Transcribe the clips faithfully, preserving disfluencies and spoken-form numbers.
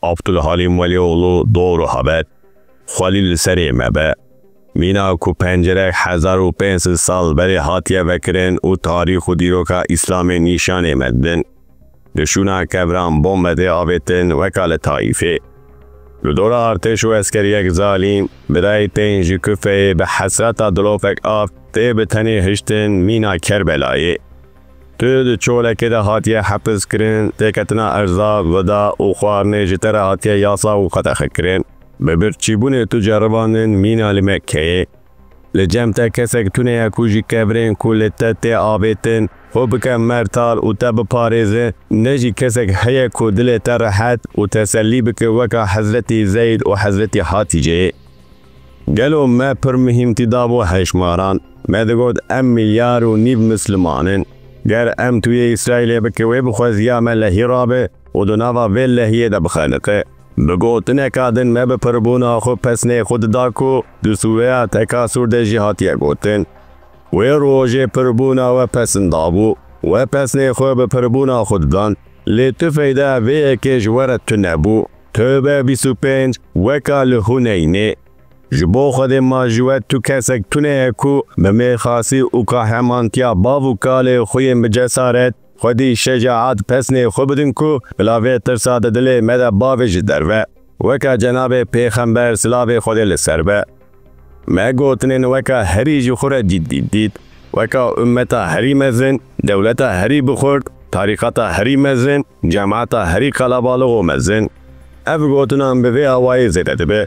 Abdulhalim Welioğlu, Doğru Haber. Xwelî li serê me be. Mîna ku pencerek hezar û pênc sed sal berê hatiye vekirin û tarîx û dîroka Îslamê nîşanê me didin. Li şûna kevran bombe tê avêtin weka li Taîfê. Li dora artêş û eskeriyek zalîm, birayê tên ji Kufeyê bi hesreta dilofek av tê bi tenê hiştin mîna Kerbelayê. Tu di çolekê de hatiye hepiskirin, têketina erza, vida û xwarinê ji te re hatiye yasa û qedexekirin. Bi birçîbûnê tu ceribandin mîna li Mekkeyê. Li cem te kesek tune ye ku ji kevirên ku li te tê avêtin xwe bike mertal û te biparêze, ne jî kesek heye ku dilê te rehet û tesellî bike weka Hezretî Zeyd û Hezretî Hatîceyê. Gelo me pir muhîmtî dabû hejmaran? Me digot, em milyar û nîv misliman in. Ger em tûyê Îsraîlê bike wê bixwestiya me lehî rabe û di nava vê lehiyê de bixeniqe. Bi gotineka din me bi pirbûna xwe pesnê xwe dida ku di sûreya Tekasûr de jî hatiye gotin. Wê rojê pirbûna we pesin dabû. We pesnê xwe bi pirbûna xwe didan. Lê tu feyda vê yekê ji we re tune bû. Tobe bîst û pênc, weka li Huneynê. Ji bo Xwedê ma ji we tu kesek tune ye ku bi mêrxasî û qehremantiya bav û kalê xwe yên bi cesaret, xwedî şecaet pesnê xwe bidin ku bila vê tirsa di dilê me de bavê ji derve. Weka Cenabê Pêxember silavê Xwedê li ser be. Me gotinên weka herî ji xwe re cîddî dît. Weka ummeta herî mezin, dewleta herî bixurt, tarîqata herî mezin, cemaeta herî qelebalix û mezin. Ev gotinan bi vê awayî zêde dibe.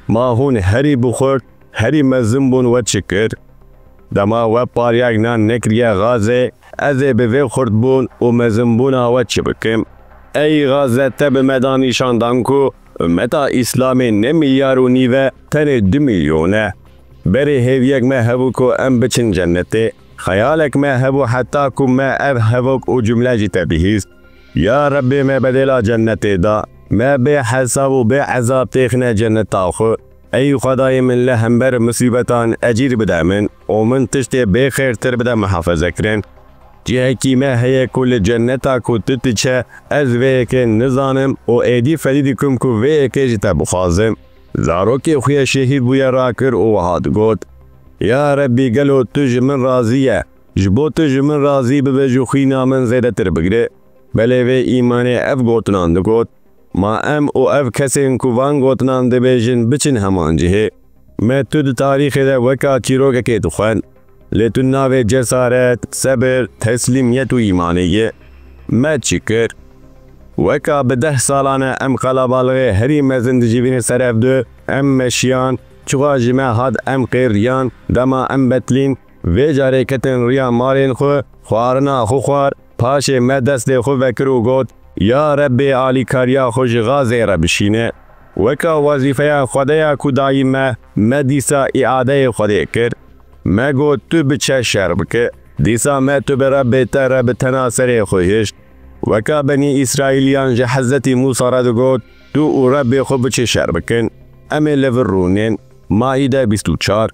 Ma hûn herî bixurt, herî mezin bûn we çi kir? Dema we pariyek nan nekiriye Xazê, ez ê bi vê xurtbûn û mezinbûna we çi bikim? Ey Xaze, te bi me da nîşan dan ku ummeta Îslamê ne milyar û nîv e, tenê du milyon e. Berê hêviyek me hebû ku em biçin cennetê. Xeyalek me hebû heta ku me ev hevok û cumle jî te bihîst. Ya Rebbê me bedêla cennetê da. Me bê hesab û bê ezab têxine cenneta xwe. Ey Xwedayê min, li hember misîbetan ecîr bide min û min tiştê bêxêrtir bide muhafezekirin. Cihekî me heye ku li cenneta ku tu diçe, ez vê yekê nizanim û êdî fedî dikim ku vê yekê ji te bixwazim. Zarokê xwe yê şehîd bûye rakir û wiha digot, Ya Rebbî, gelo tu ji min razî ye? Ji bo tu ji min razî bibe, ji xwîna min zêdetir bigire. Belê vê îmanê ev gotinan digot, Ma em û ev kesên ku van gotinan dibêjin biçin heman cihê. Me tu di tarîxê de weka çîrokekê dixwend. Lê tu navê cesaret, sebir, teslîmiyet û îmanê yê. Me çi kir? Weka bi deh salan e em qelebalixê herî mezin di civînê ser ev du, em meşiyan, çiqa ji me hat em qêriyan, dema em betilîn, vê carê ketin riya malên xwe, xwarina xwe xwar, paşê me destê xwe vekir û got, Ya Rebbê, alîkariya xwe ji Xazê re bişîne. Weka wezîfeya Xwedê ya ku dayî me, me dîsa îadeyê Xwedê kir. Me got, Tu biçe şer bike. Dîsa me tu bi Rebbê te re bi tena serê xwe hişt. Weka Benî Îsraîliyan ji Hezretî Mûsa re digot, Tu û Rebbê xwe biçe şer bikin. Em ê li vir rûnên. Maîde bîst û çar.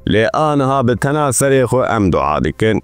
Lê aniha bi tena serê xwe em dua dikin.